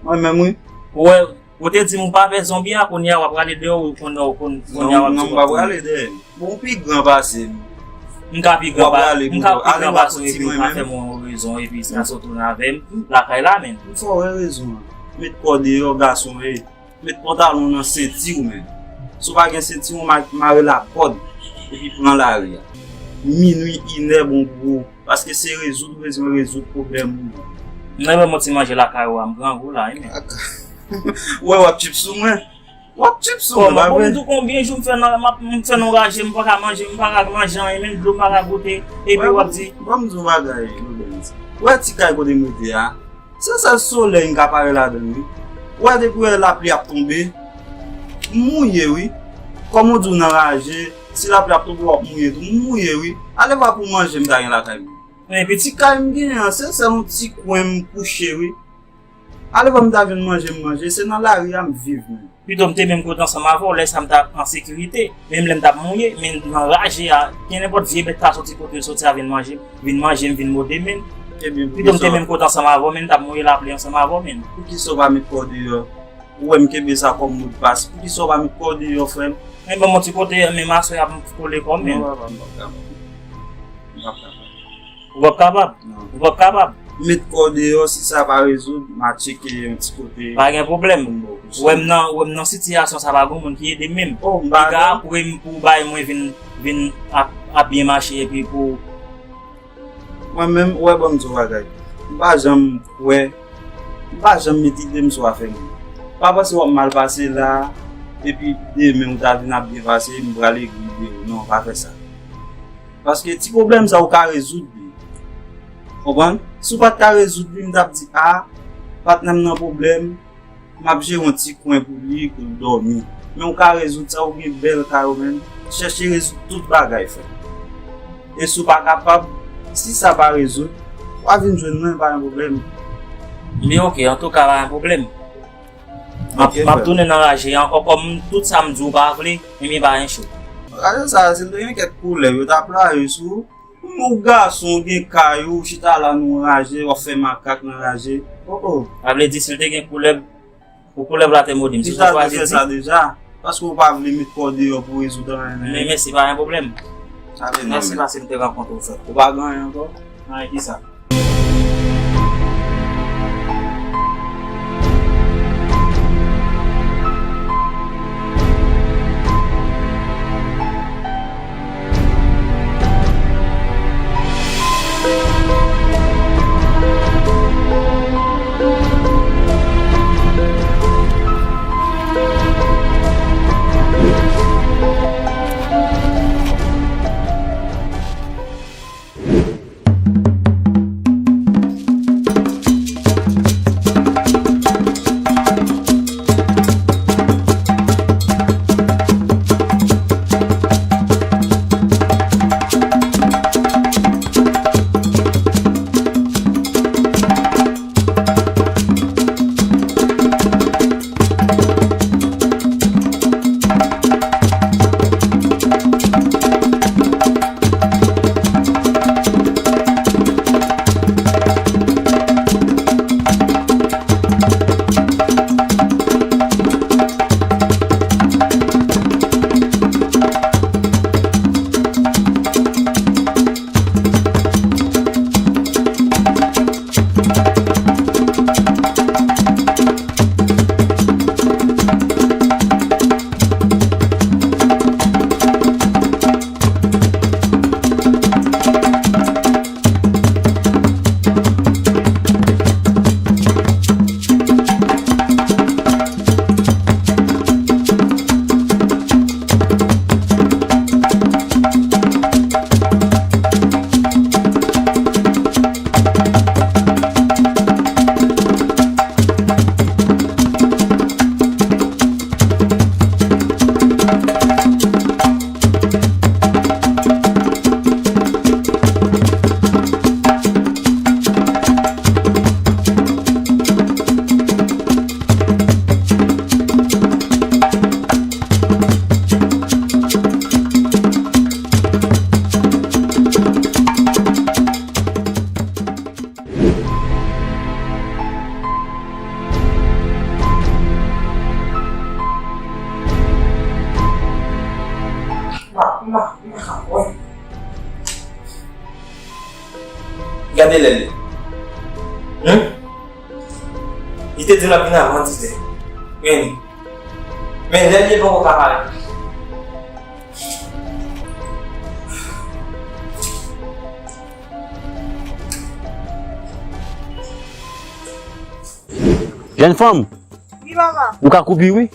Mwen menm wi. Ou wè, ou te di m ou pa pè zonbi a, kounye a w ap rale dèyè w, kounye a w ap. Non, non, m pa prale dèyè. Bon, ou pi gran pase m. M ka pi gran pase w, epi w ka fè m yon rezon, epi sa sot tounen avè m lakay la, men. M fè w wè rezon an. Met kò deyò, gason w ye. Met pantalon w nan senti w, men. Si w pa gen senti w, ma-, mare l ak kòd, epi pran lari a. Minui, inè bon pou ou. Paske se rezoud ou bezwen rezoud pwoblèm ou. M nan menm yon ti manje lakay ou a, m grangou la, wi, men. Ou wè w ap tchip sou mwen? W ap tchip sou mwen, pa vre? Bon, m di w konbyen jou m fè nan, m ap, m fè nan raje, m pa ka manje, m pa ka manje anyen, menm dlo m pa ka goute, epi w ap di. Ban m di w bagay, Lobenz. Ou wè ti kay kote m rete a? Se sèl solèy m ka pare ladan l, wi. Ou wè depi w wè lapli ap tonbe, m mouye, wi. Kòm ou di w nan raje, si lapli ap tonbe, w ap mouye tou. M mouye, wi. Ale vwa pou manje m ta gen lakay mwen. Men piti. Ti kay m genyen an, se sèl yon ti kwen m kouche, wi. Ale vwa m ta jwenn manje m manje, se nan lari a m viv menm. Pito m te menm kote ansanm avè w, lè sa m t ap an sekirite. Menm lè m t ap mouye, men nan raje a, kenenpòt vye bèt ka soti kote l soti a vin manje m, vin manje m, vin mòde men. Pito m te menm kote ansanm avè w, men m t ap mouye lapli ansanm avè w, men. Poukisa w pa met kò w deyò? Ou wè m kenbe sa kòm modpas. Poukisa w pa met kò w deyò, frè m? Men ban m yon ti kote, men m aswè a m kole kò m, men. Non, papa, m p ap kapab. M p ap kapab. Ou p ap kapab? Non. Ou p ap kapab? Met kò w deyò, si sa pa rezoud, m a tcheke yon ti kote. Pa gen pwoblèm. Ou wè m nan, ou wè m nan sitiyasyon sa, pa gen moun ki ede m menm. Oh, m pa gen. Li ka apre m pou bay mwen vin, vin ap, ap byen mache epi pou. Mwen menm, ou wè, ban m di w bagay. M pa janm kwè, m pa janm met ide m sou afè moun. Pa panse w ap mal pase la, epi demen ou ta vin ap byen pase, m pral egri de ou. Non, pa fè sa. Paske ti pwoblèm sa ou ka rezoud li. Konprann? Si w pa t ka rezoud li, m t ap di, a, patnè m nan pwoblèm, m ap jere yon ti kwen pou li, pou l dòmi. Men w ka rezoud sa, ou gen bèl kay ou menm. Chèche rezoud tout bagay, frè. E si w pa kapab, si sa pa rezoud, w a vin jwenn mwen, pa gen pwoblèm. Men oke, antouka, pa gen pwoblèm. M ap, m ap tounen nan raje a ankò, kòm tout sa m di w pa vle, men pa gen cho. Raje sa, si l te gen kèk koulèv, yo t ap raje sou ou. Ou gason, ou gen kay ou, ou chita la nan raje, w ap fè makak nan raje. Oh, oh. Sa vle di, si l te gen koulèv, pou koulèv la te mòde m, se sa w chwazi di? Li ta dwe fè sa deja, paske ou pa vle met kò w deyò pou rezoud anyen. Men mèsi, pa gen pwoblèm. Sa vle non. Mèsi paske m te rankontre w, frè. Ou pa gen anyen ankò? Anyen kisa? Gade lè l ye. Hmm? Li te di l ap vin avan diz è. Men li. Men lè l ye poko ka parèt. Jèn fanm, wi, papa. Ou ka koubi, wi.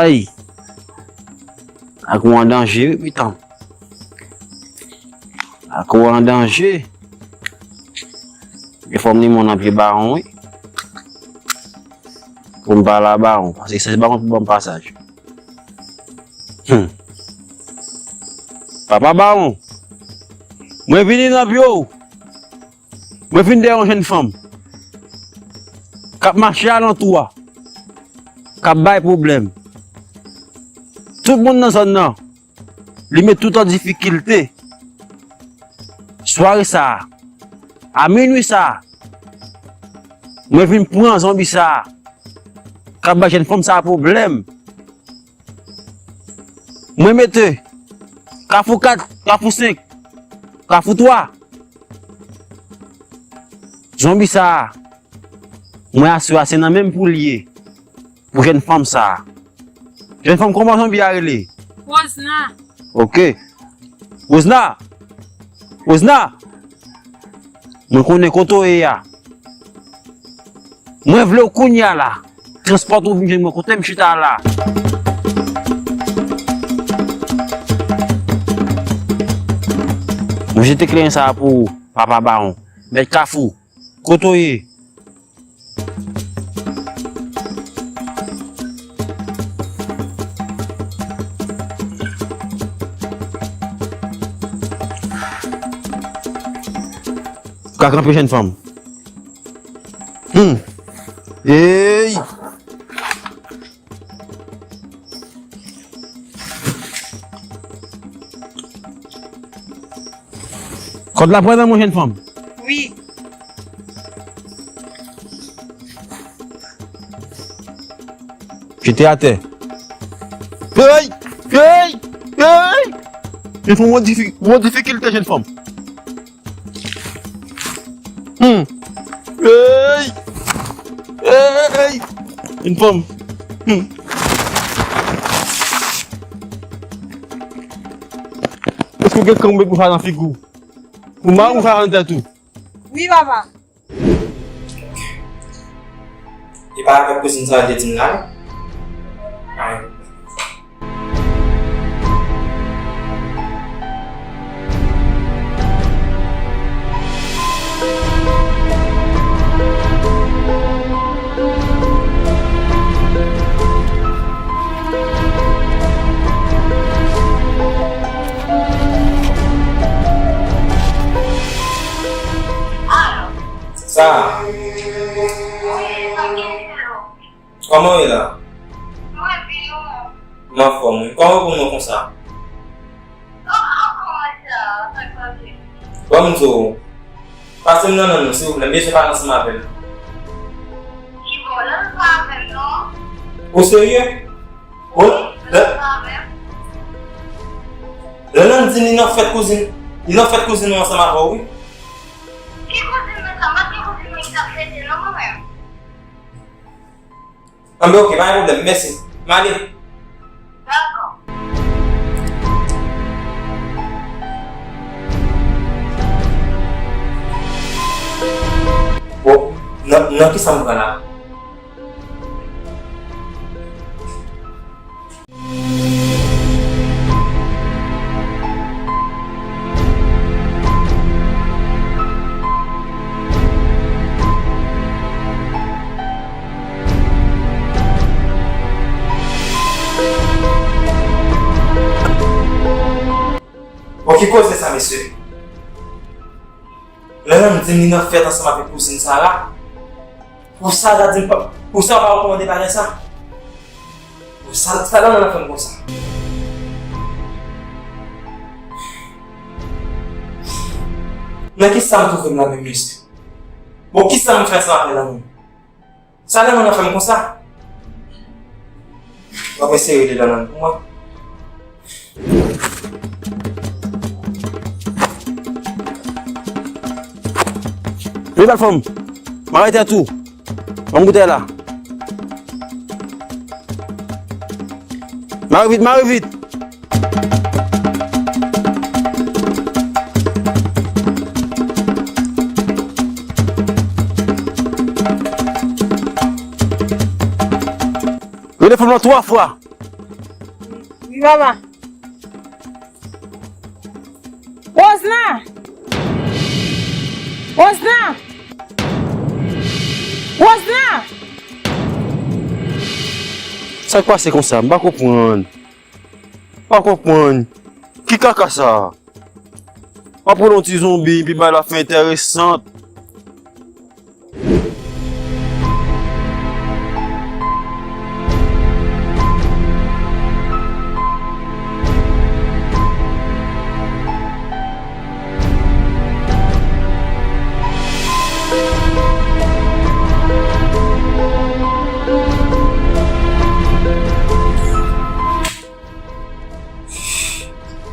Ay! Lakou an danje, wi, pitan. Lakou an danje. Gen fanm li moun nan pye bawon, wi. Pou m pale a bawon, paske se bawon pou ban m pasaj. Hmm. Papa bawon, mwen vini nan pye w. Mwen vin dèyè yon jèn fanm k ap mache alantou a, k ap bay pwoblèm. Tout moun nan zòn nan, li met tout an difikilte. Sware sa a, a minwi sa a, mwen vin pran zonbi sa a, k ap bay jèn fanm sa a pwoblèm. Mwen mete Kafou kat, Kafou senk, Kafou twa. Zonbi sa a, mwen asire a se nan men m pou l ye. Pou jèn fanm sa a. Jèn fanm, kòman zonbi a rele? Wozna. Ok. Wozna! Wozna! Mwen konnen kote w ye a. Mwen vle w kounye a la. Transpòte w vin jwenn mwen kote m chita la. Mwen jete kleren sa a pou ou, papa bawon. Mèt Kafou, kote w ye? Ou ka kanpe, jèn fanm. Hmm. Ey! Kòd la pran nan mwen, jèn fanm. Wi. Jete atè. Ey! Ey! Ey! Jèn fanm, ou an difi-, ou an difikilte, jèn fanm. Hmm. Ey! Ey! Jèn fanm. Hmm. Èske w gen kanpe pou sa nan figi w? Ou mari ou sa nan tèt ou? Wi, papa. E pa avèk kouzin sa yo te di m la, non? Ay. Sa. Kòman w ye la? Mwen byen, ou menm? M anfòm, wi. Kòman pou mwen konsa? Oh, oh, kòman sa? Sa k pase? Ban m di w. Pase m nan nonm nan, silvouplè. M bezwen pale ansanm avè l. Ki bò? Lè l pa avè m, non. Ou serye? Bon, lè, lè nan di li nan fèt kouzin, li nan fèt kouzin nou ansanm avè w, wi. Ki kouzin mwen sa? M pa t gen kouzin mwen ki t ap fete, non, mwen menm. Anben, oke, pa gen pwoblèm, mèsi. M ale. Dakò. Bon, nan, nan ki sa m pran la? Bon, ki koze sa, mesye? Lè nan di m li nan fèt ansanm avèk kouzin Sara. Pou sa, sa di m pa, pou sa, w pa rekòmande bagay sa? Pou sa, sa nan nan fè m konsa? Nan ki sa m twouve m la menm, mesye? Bon, ki sa m fè sa apre la menm? Sa nan nan fè m konsa? W ap eseye rele nan nan pou mwen. Vini bèl fanm. Mare tèt ou. Ban m boutèy la. Mare vit, mare vit. Rele fanm nan twa fwa. Wi, papa. Wozna! Wozna! Wozna! Sa k pase konsa? M pa konprann. M pa konprann. Ki kaka sa? M ap rele yon ti zonbi, epi bagay la fin enteresan.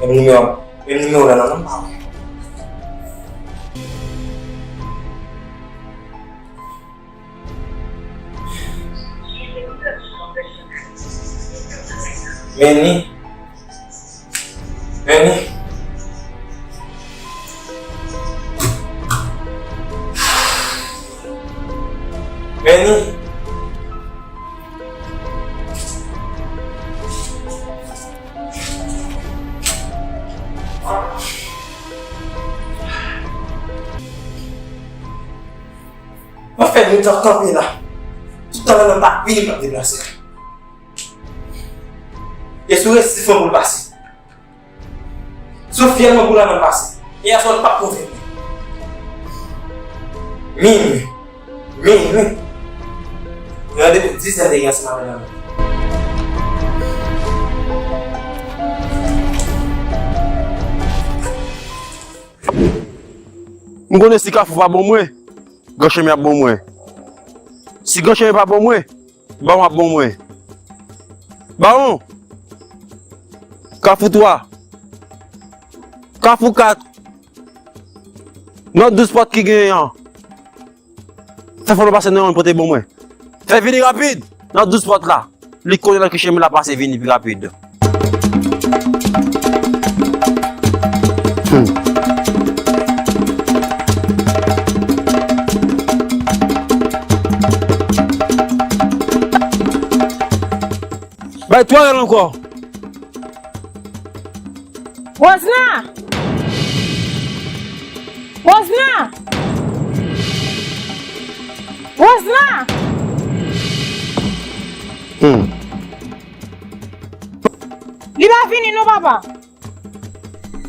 Menm nimewo, menm nimewo la nan non pa wè. Vini. Vini. Vini. Mwen fè minit ap kanpe la. Toutalè nan pa vini, m ap deplase. E sou resi fè pou l pase. Sou fyèl mwen pou la nan pase. E aswè l p ap konvenk mwen. Minwi. Minwi. Randevou dis zè de yè ansanm avè l nan. M konnen si Kafou pa bon mwen, Gran Chemen ap bon mwen. Si Gran Chemen pa bon mwen, Bawon ap bon mwen. Bawon! Kafou twa. Kafou kat. Nan douz pòt ki genyen an. Fè fò nou pase nan yon pote bon mwen. Fè vini rapid. Nan douz pòt la. Li konnen nan ki chemen l ap pase vini pi rapid. Hmm. Bay twa rèl ankò. Wozna! Wozna! Wozna! Hmm. Li pa vini non, papa.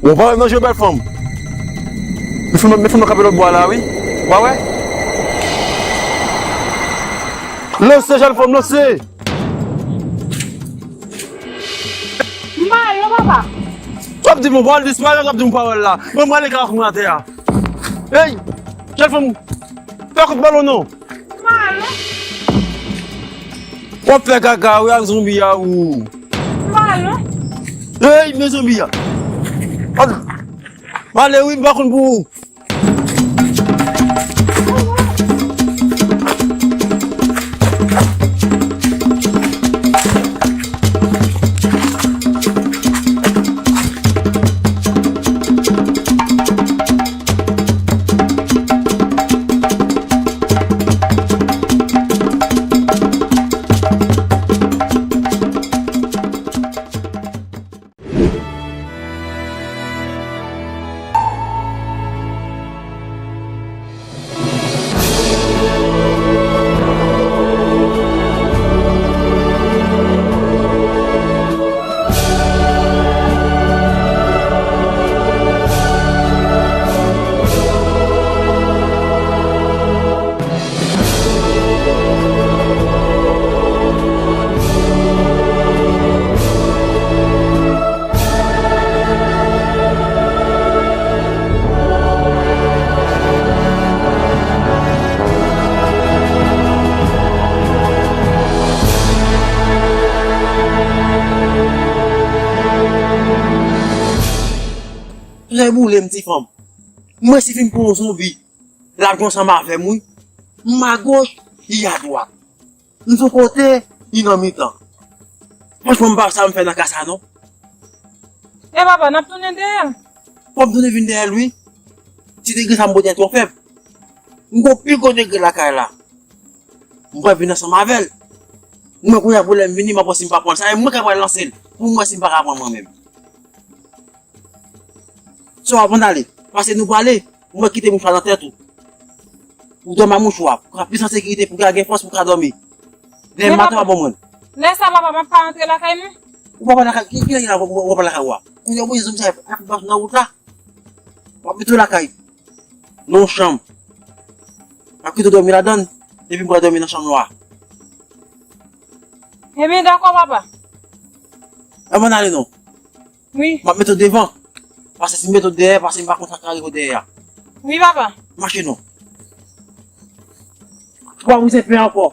Ou pa wè nan je bèl fanm. Men fanm, men fanm nan kanpe lòt bò a la, wi. Ou pa wè? Lanse, jèn fanm, lanse! M pa al non, papa. W ap di m yon pawòl disparèt, w ap di m yon pawòl la. Mwen, mwen ale kaka kounye atè a. Ey, jèn fanm, fè kout balon non. M pa al non. W ap fè kaka wi ak zonbi a ou. M pa al non. Ey, men zonbi a. Al. M ale wi, m pa konn pou ou. Zòrèy boule m, ti fanm. M resi fin pran yon zonbi. L ap jwe ansanm avè m, wi. M agoch, li adwat. M sou kote, li nan mitan. Franchman, m pa wè sa m fè nan ka sa, non. E papa, n ap tounen dèyè l. Fò m tounen vin dèyè l, wi. Ti degre sa m pote twò fèb. M gon pil gwo degre lakay la. M pral vin ansanm avè l. M wè kounye a pwoblèm vini, m ap wè si m pa pran l. Sa e mwen k ap pral lanse l. Pou m wè si m pa ka pran mwen menm. Sò, avan n ale, pase nou prale, m wè kite mouchwa nan tèt ou. Ou dòmi ak mouchwa, pou ka plis an sekirite, pou ka gen fòs, pou ka dòmi. Demen maten w a ban mwen l. Lè sa, papa, m ap pa rantre lakay nou. Ou pa pral lakay, ki, ki lè w ap pral lakay ou a? Kounye a ou bezwen zòrèy sa, ap bas nan wout la. W ap mete w lakay. Nan yon chanm. M ap kite w dòmi ladan l, epi m pral dòmi nan chanm nou a. Ebyen, dakò, papa. Ann ale non. Wi. M ap mete w devan. Paske si m mete w dèyè, paske m pa konn sa k ka rive w dèyè a. Wi, papa. Mache non. Twa wizen pen ankò.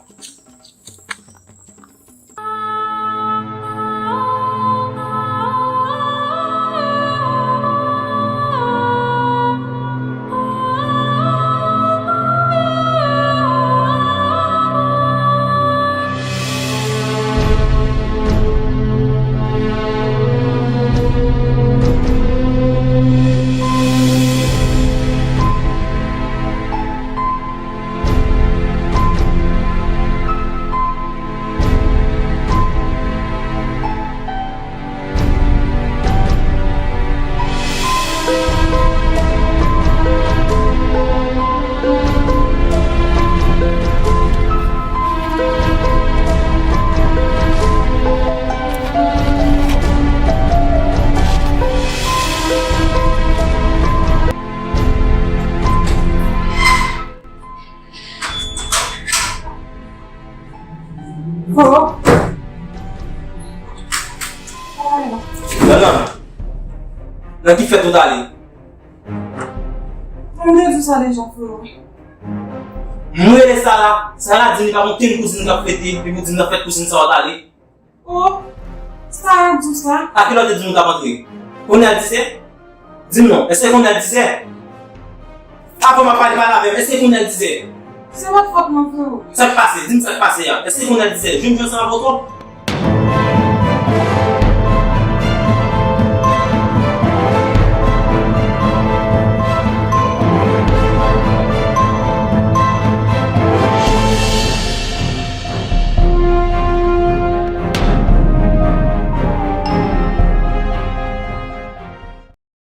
Frero. Nan, nan. Nan ki fèt ou t ale? Mwen te di w sa deja, Frero. Mwen rele Sara, Sara di m li pa gen okenn kouzin k ap fete, epi pou di m nan fèt kouzin sa w t ale. Oh, Sara di w sa? A kilè w te di m ou t ap antre? Kounye a l dizè? Di m non, èske kounye a l dizè? Avan m ap pale, pale avè m, èske kounye a l dizè? Se pa t fòt mwen, Frero. Sa k pase? Di m sa k pase a. Èske kounye a l dizè? Jwenn jwenn sa avè w twòp?